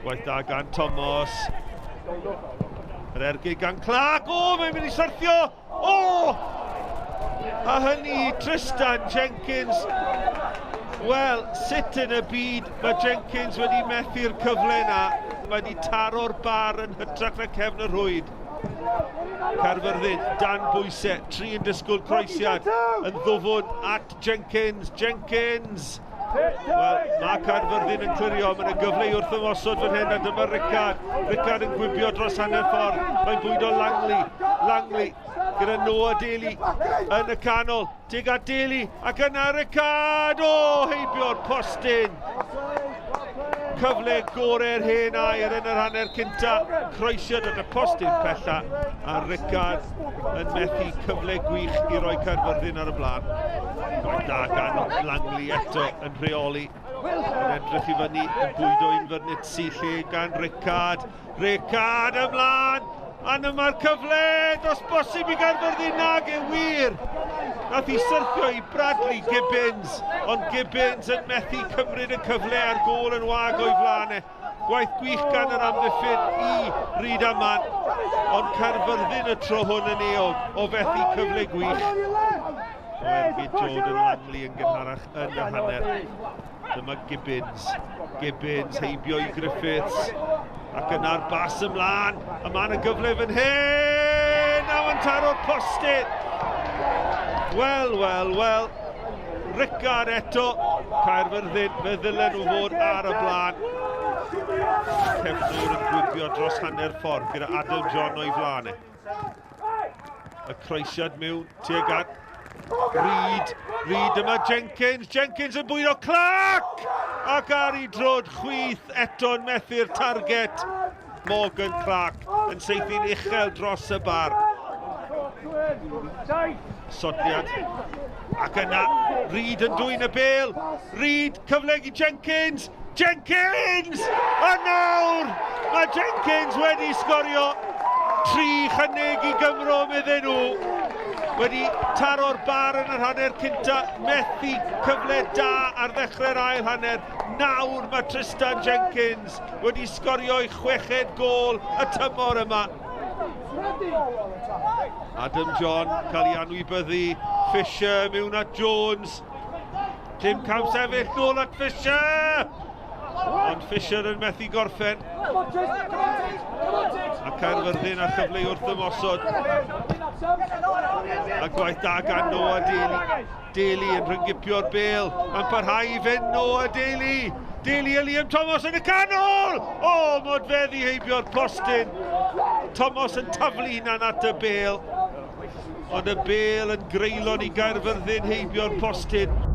Gwaith da gan Thomas. Yr ergyd gan Clark. O, mae'n mynd i syrthio! O! A hynny Tristan Jenkins. Wel, sut yn y byd mae Jenkins wedi methu'r cyfle yna? Mae wedi taro'r bar yn hytrach na cefn y rhwyd. Caerfyrddin dan bwysau, tri yn disgwyl croesiad yn ddwfwn at Jenkins. Jenkins! Wel, mae Caerfyrddin yn clirio, mae'n y gyfle i wrth ymosod fan hyn, a dyma Rickard. Rickard yn gwibio dros hanner ffordd, mae'n bwydo Langley. Langley gyda Noah Daly yn y canol. Tuag at Daly, ac yna Rickard! O, heibio'r postyn! Cyfle gorau'r hen air yn yr hanner cynta. Croesiad at y postyn pella, a Rickard yn methu cyfle gwych i roi Caerfyrddin ar y blaen. Gwaith da gan Langley eto yn rheoli. Yn edrych i fyny, yn bwydo un Fernitsi lle gan Rickard. Rickard ymlaen! A dyma'r cyfle, dos bosib i Gaerfyrddin nag e wir. Nath i syrthio i Bradley Gibbons, ond Gibbons yn methu cymryd y cyfle a'r gôl yn wag o'i flaen e. Gwaith gwych gan yr amddiffyn i Rydaman, ond Caerfyrddin y tro hwn yn euog o fethu cyfle gwych. O ergyd Jordan Langley yn gynharach yn y hanner. Dyma Gibbons. Gibbons heibio i Griffiths. Ac yna'r bas ymlaen. A mae yna gyfle fan hyn. A mae'n taro'r postyn. Wel, wel, wel. Rickard eto. Caerfyrddin, fe ddylen nhw fod ar y blaen. Cefnwr yn gwibio dros hanner ffordd gyda Adam John o'i flaen e. Y croesiad mewn tuag at Reid. Reid yma Jenkins. Jenkins yn bwydo Clark! Ac ar ei drod chwith eto'n methu'r target. Morgan Clark yn saethu'n uchel dros y bar. Sodliad. Ac yna, Reid yn dwyn y bel. Reid, cyfle i Jenkins. Jenkins! A nawr, mae Jenkins wedi sgorio tri chynnig i Gymro, medden nhw. Wedi taro'r bar yn yr hanner cynta, methu cyfle da ar ddechrau'r ail hanner. Nawr mae Tristan Jenkins wedi sgorio'i chweched gôl y tymor yma. Adam John cael ei anwybyddu, Fisher mewn at Jones. Dim cam sefyll nôl at Fisher! Ond Fisher yn methu gorffen. A Caerfyrddin a chyfle wrth ymosod. A gwaith da gan Noah Daly. Daly yn rhyngipio'r bel. Mae'n parhau i fynd Noah Daly. Daly a Liam Thomas yn y canol! O, oh, modfeddi heibio'r postyn. Thomas yn taflu hunan at y bel. Ond y bel yn greulon i Gaerfyrddin heibio'r postyn.